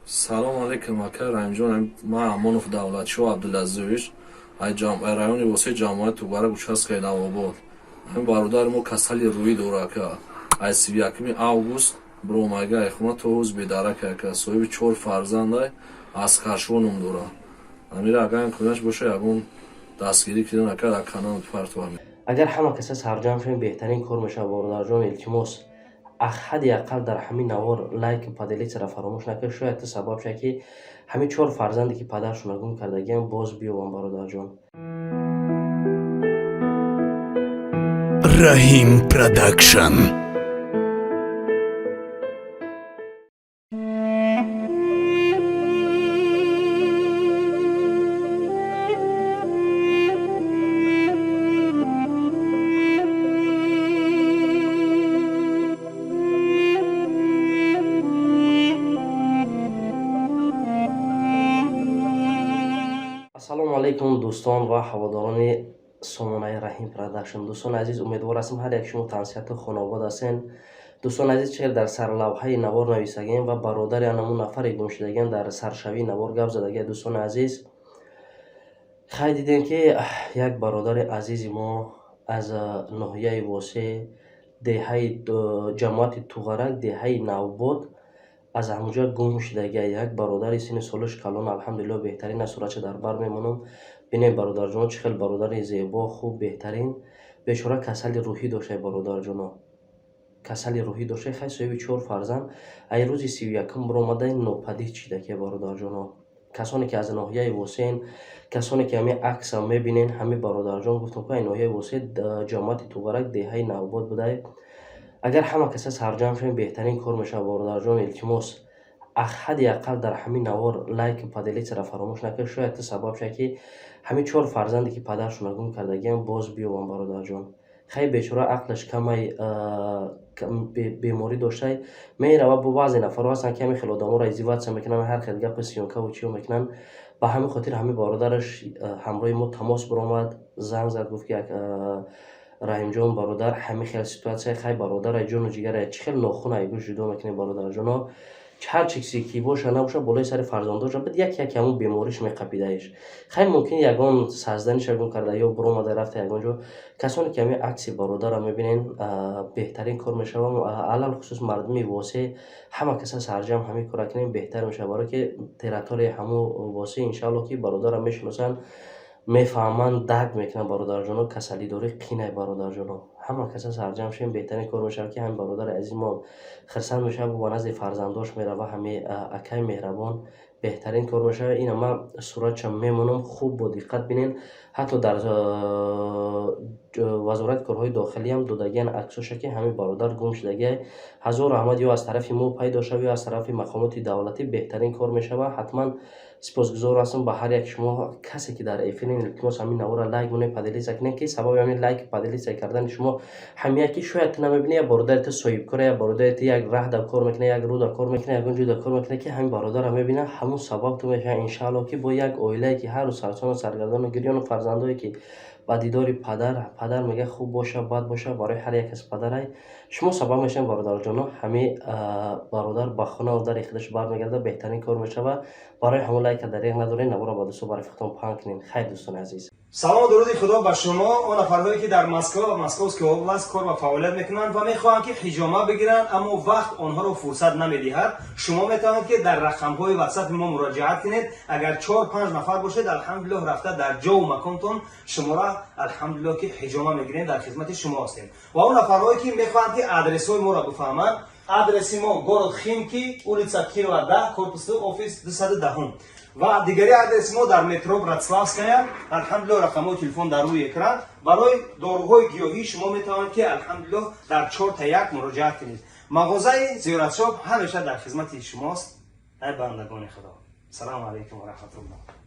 Салом алейкум, ака Раҳимҷон. Ман Амонов Давлатшо Абдулазизович, ай райони Восеи, ҷамоати Туғарак, участкаи Навобод. Ҳамин бародари мо касали рӯҳӣ дора, ака. Ай 31-уми август биромайга ай хона, то ҳоз бедарак, ака. Соҳиби чор фарзандай, Аскаршо ном дора. Ҳамира агар имкониятш боша, ягон дастгирӣ кунен, ака, дар канал партова. Агар ҳама каса сарҷамъ шавем, беҳтарин кор мешавад. Бародарҷон, илтимос, ҳадди ақал дар ҳамин навор лайку поделиться фаромӯш накунед. Шояд ту сабаб шавад, ки ҳамин чор фарзанде, ки падаршонро гум кардагиам, боз биёбанд, бародарҷон. Раҳим Продакшн. Ассалому алайкум, дӯстон ва ҳаводорони сомонаи Раҳим Продакшн. Дӯстони азиз, умедвор ҳастам, ҳар як шумо тансиҳату хонобод ҳастен. Дӯстони азиз, чӣ дар сарлавҳаи навор нависагем ва бародари анамун нафаре гумшудагиам дар саршавии навор гап задагия. Дӯстони азиз, хай, дидем, ки як бародари азизи мо аз ноҳияи Восеъ, деҳаи ҷамоати Туғарак, деҳаи Навбод, аз ҳамонҷо гум шудагия. Як бародари синни солаш калон, алҳамдулилло, беҳтарин аст. Суратша дар бар мемонам, бинем, бародарҷоно, чӣ хел бародари зебо, хуб, беҳтарин. Бечора касали рӯҳӣ доштай, бародарҷоно, касали рӯҳӣ доштай. Хай, соҳиби чор фарзанд, ай рӯзи 31-ум биромада, нопадид шидакия. Бародарҷоно, касоне ки аз ноҳияи Восеън, касоне ки ҳамин акса мебинен, ҳамин бародарҷон, гуфтам ки ай ноҳияи Восеъ, ҷамоати Туғарак, деҳаи Навбод будай. Агар ҳама каса сарҷамъ шавем, беҳтарин кор мешавад. Бародарҷон, илтимос, ҳадди ақал дар ҳамин навор лайку поделиться фаромӯш накунед. Шояд ту сабаб шавад, ки ҳамин чор фарзанде, ки падаршонро гум кардагиам, боз биёбанд, бародарҷон. Хай, бечора ақлаш камай, беморӣ доштай, мерава. Бо баъзе нафарҳо ҳастанд, ки ҳамин хел одаморо издеваться мекунанд, ҳар хел гапи съёмкаву чиё мекунанд. Ба ҳамин хотир ҳамин бародараш ҳамроҳи мо тамос биромад, занг зад, гуфт, ки Раҳимҷон, бародар, ҳамин хел ситуация. Хай, бародарай, ҷону ҷигарай, чӣ хел нохун ай гӯш ҷудо мекунем, бародарҷоно? Ҳар чизе ки боша набоша, болои сари фарзандоша буд, як як ҳамун бемориш меқапидаиш. Хай, мумкин ягон сазданиша гум карда ё биромада рафта ягон ҷо. Касоне ки ҳамин акси бародарро мебинен, беҳтарин кор мешавад. Алалхусус мардуми Восеъ, ҳама каса сарҷамъ ҳамин кора кунем, беҳтар мешавад, барое ки территорияи ҳамун Восеъ, иншаалло, ки бародарро мешиносанд, мефаҳманд, дарк мекунанд. Бародарҷоно, касалидорӣ қинай. Бародарҷоно, ҳама каса сарҷамъ шавем, беҳтарин кор мешавад, ки ҳамин бародари азизи мо хирсанд мешавад, ба назди фарзандош мерава. Ҳамин акаи меҳрабон, беҳтарин кор мешавад. Ина ман суратша мемонам, хуб бо диққат бинен. Ҳатто дар Вазорати корҳои дохилиам додагиян аксоша, ки ҳамин бародар гум шудагиай. Ҳазор раҳмат, ё аз тарафи мо пайдо шавад, ё аз тарафи мақомоти давлатӣ, беҳтарин кор мешавад. Ҳатман сипосгузор ҳастам ба ҳар як шумо, касе ки дар эфирин. Илтимос, ҳамин навора лайк монед, поделиться кунед, ки сабаби ҳамин лайк поделиться кардани шумо ҳамия, ки шояд ту намебинӣ, як бародари ту соҳибкора, як бародари ту як раҳ дар кор мекунад, як рӯ дар кор мекунад, ягон ҷой дар кор мекунад, ки ҳамин бародарро мебинад, ҳамун сабаб ту мешавад, иншаалло, ки бо як оилае, ки ҳар рӯз сарсону саргардону гирёну фарзандое, ки ба дидори падар, падар мегӯяд, хуб боша, бад боша, барои ҳар як кас падарай. Шумо сабаб мешавед, бародарҷоно, ҳамин бародар ба хонаву дари худаш бармегардад, беҳтарин кор мешавад. Барои ҳамон лайка дареғ надоред, наворо ба дӯстон, ба рафиқтон паҳн кунед. Хайр, дӯстони азиз. Салому дуруди Худо ба шумо, он нафарҳое, ки дар Москва ва Московская область кор ва фаъолият мекунанд ва мехоҳанд, ки ҳиҷома бигиранд, аммо вақт онҳоро фурсат намедиҳад. Шумо метавонед, ки дар рақамҳои ватсапи мо муроҷиат кунед. Агар чор панҷ нафар бошед, алҳамдулиллоҳ, рафта дар ҷову маконтон шуморо, алҳамдулиллоҳ, ки ҳиҷома мегирем, дар хизмати шумо ҳастем. Ва он нафарҳое, ки мехоҳанд, ки адресҳои моро бифаҳманд, адреси мо: город Химки, улица Кирова, 10, корпус офис 210. Ва дигари адреси мо дар метро Братславская. Алҳамдулиллоҳ, рақамҳои телефон дар рӯи экран. Барои доруҳои гиёҳӣ шумо метавонед, ки алҳамдулиллоҳ, дар чорта як муроҷиат кунед. Мағозаи Зиёратшоп ҳамеша дар хизмати шумост, ай бандагони Худо. Салому алайкум ва раҳматуллоҳ.